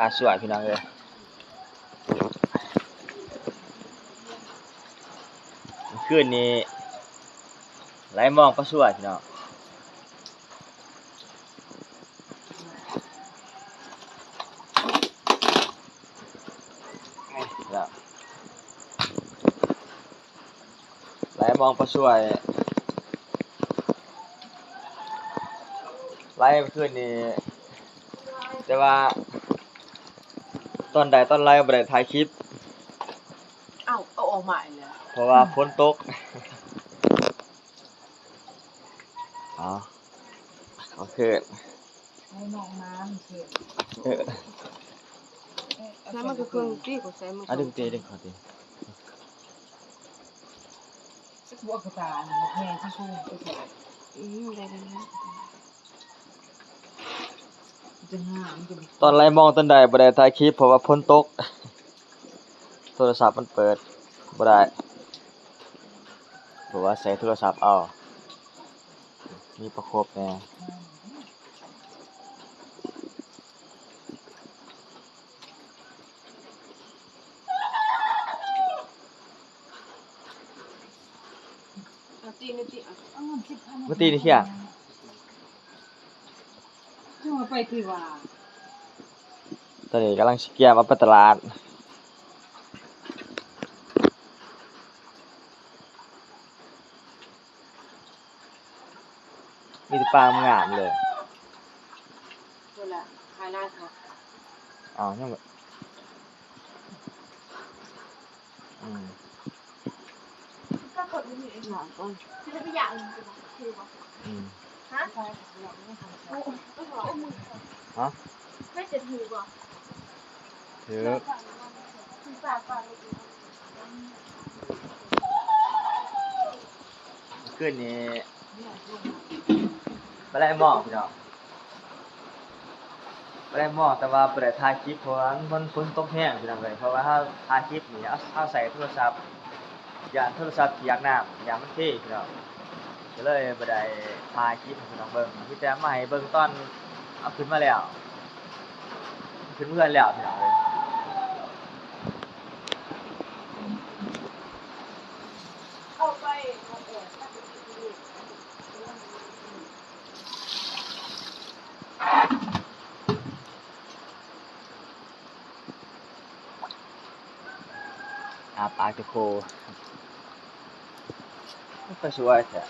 ປາສວຍ ພີ່ນ້ອງເອີຍ. ຄືນນີ້ໄລ່ມອງປາສວຍ ພີ່ນ້ອງ. ໄລ່ມອງປາສວຍ ໄລ່ເມື່ອຄືນນີ້ ແຕ່ວ່າຕອນໃດຕອນໄລ່ບໍ່ໄດ້ຖ່າຍຄລິບ. ເອົ້າ ເອົາອອກມາອີກແລ້ວ ເພາະວ່າຝົນຕົກ. ເອົາ ເອົາຄືນ ໃຫ້ນ້ອງມາ ມັນຄືນ ເອີ ໃສ່ມັນຄືເຄື່ອງຕີ ກໍໃສ່ມັນ ອາ ດຶງຕີ ດຶງເຂົ້າຕີ. ຈັກບໍ່ກະຕາ ແມ່ຊິຊູມໄປໃສ່ ອືມ ໄດ້ແລ້ວ ຕອນໄລ່ມອງຕອນໃດບໍ່ໄດ້ຖ່າຍຄລິບ ເພາະວ່າຝົນຕົກ ໂທລະສັບມັນເປີດບໍ່ໄດ້ ເພາະວ່າໃຊ້ໂທລະສັບເອົາ ມີປະຄົບແດ່. ມາຕີນີ້ເຊຍ ຈັ່ງວ່າໄປທີ່ວ່າ ຕອນນີ້ກຳລັງຊິກຽມເອົາໄປຕະຫຼາດ. ມີແຕ່ປາງາມໆເລີຍ ພຸ້ນລະ ຂາຍຫຼາຍຄັກ. ອ້າວ ຍັງບໍ່ ອືມ ກໍຄົນບໍ່ມີເອງ ຖາມກ່ອນ ຊິໄດ້ໄປຢາກເລີຍ ຄືບໍ່ ຄືບໍ່ ອືມ ຮະ ຮະ ແມ່ນຈະຖືກບໍ່? ຖືກ. ຄືນນີ້ໄປໄລ່ມອງ ພີ່ນ້ອງ ໄປໄລ່ມອງ ແຕ່ວ່າບໍ່ໄດ້ຖ່າຍຄລິບ ເພາະວ່າມັນຝົນຕົກແຮງ ພີ່ນ້ອງເອີຍ. ເພາະວ່າເຮົາຖ່າຍຄລິບນີ້ ເຮົາ ເຮົາໃຊ້ໂທລະສັບ ຢ້ານໂທລະສັບປຽກນ້ຳ ຢ້ານມັນເພ ພີ່ນ້ອງ ກໍເລີຍບໍ່ໄດ້ຖ່າຍຄລິບໃຫ້ພີ່ນ້ອງເບິ່ງ ມີແຕ່ມາໃຫ້ເບິ່ງຕອນເອົາຂຶ້ນມາແລ້ວ ຂຶ້ນເຮືອນແລ້ວ ພີ່ນ້ອງເອີຍ. ອາປາກຈະໂຄ ມັນກໍສວຍແທ້.